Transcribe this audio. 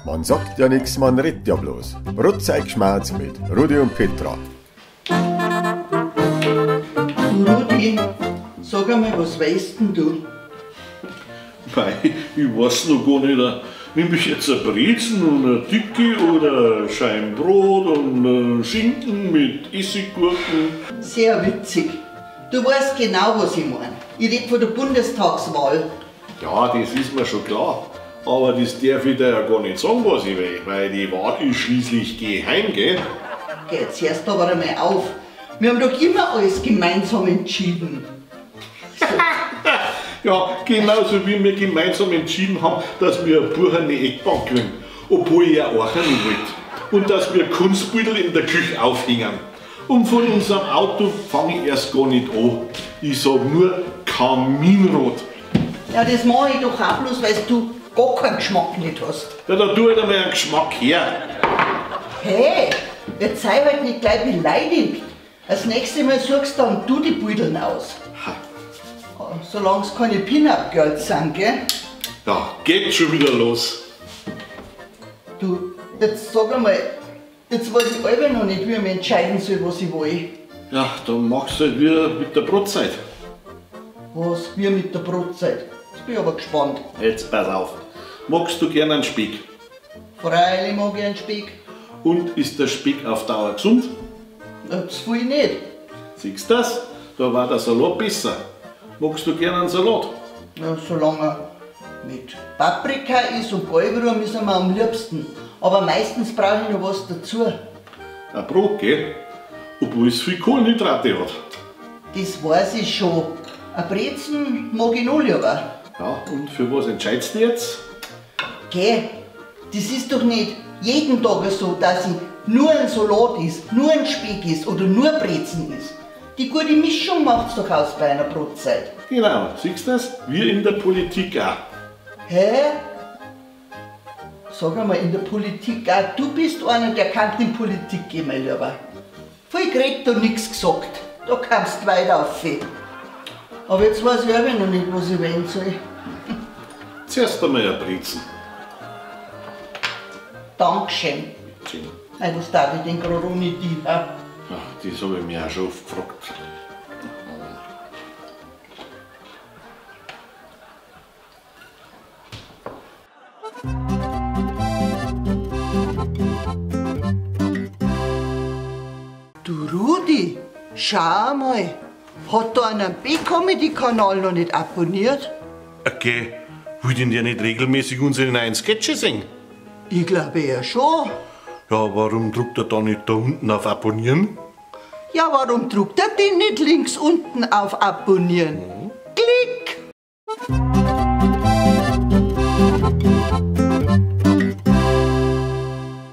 Man sagt ja nix, man redet ja bloß. Brotzeitgschmerz mit Rudi und Petra. Rudi, sag einmal, was weißt denn du? Mei, ich weiß noch gar nicht. Nimm ich jetzt ein Brezen und eine Dicke oder ein Scheiben Brot und einen Schinken mit Essiggurken? Sehr witzig. Du weißt genau, was ich meine. Ich rede von der Bundestagswahl. Ja, das ist mir schon klar. Aber das darf ich dir ja gar nicht sagen, was ich will, weil die Wahl ist schließlich geheim, gell? Geh, jetzt hörst du aber einmal auf. Wir haben doch immer alles gemeinsam entschieden. So. Ja, genauso wie wir gemeinsam entschieden haben, dass wir eine bucherne Eckbank kriegen, obwohl ich ja auch nicht wollte. Und dass wir Kunstbilder in der Küche aufhängen. Und von unserem Auto fange ich erst gar nicht an. Ich sag nur Kaminrot. Ja, das mache ich doch auch bloß, weil du gar keinen Geschmack nicht hast. Ja, da tu halt einmal einen Geschmack her. Hey, jetzt sei halt nicht gleich beleidigt. Das nächste Mal suchst dann du die Beuteln aus. Ha. Solange es keine Pin-Up-Girls sind, gell? Ja, geht schon wieder los. Du, jetzt sag einmal, jetzt weiß ich selber noch nicht, wie ich mich entscheiden soll, was ich will. Ja, dann machst du halt wieder mit der Brotzeit. Was, wir mit der Brotzeit? Jetzt bin ich aber gespannt. Jetzt pass auf. Magst du gern einen Speck? Freilich mag ich einen Speck. Und ist der Speck auf Dauer gesund? Das viel nicht. Siehst du das? Da war der Salat besser. Magst du gern einen Salat? Ja, solange er mit Paprika ist und Ballwurm ist er mir am liebsten. Aber meistens brauche ich noch was dazu. Ein Brot, gell? Obwohl es viel Kohlenhydrate hat. Das weiß ich schon. Ein Brezen mag ich noch lieber. Ja, und für was entscheidest du jetzt? Geh, das ist doch nicht jeden Tag so, dass ich nur ein Salat isst, nur ein Speck isst oder nur Brezen isst. Die gute Mischung macht's doch aus bei einer Brotzeit. Genau, siehst du das? Wir in der Politik auch. Hä? Sag einmal, in der Politik auch. Du bist einer, der kann in Politik gehen, mein Lieber. Viel geredet und nix gesagt. Da kommst du weit auf. Aber jetzt weiß ich auch noch nicht, was ich wählen soll. Zuerst einmal ein Brezen. Dankeschön. Schön. Nein, was darf ich denn gerade ohne dich? Ja, das habe ich mir auch schon oft gefragt. Du Rudi, schau mal. Hat da einer B-Comedy-Kanal noch nicht abonniert? Okay, will denn der nicht regelmäßig unsere neuen Sketche sehen? Ich glaube ja schon. Ja, warum druckt er da nicht da unten auf Abonnieren? Ja, warum druckt er denn nicht links unten auf Abonnieren?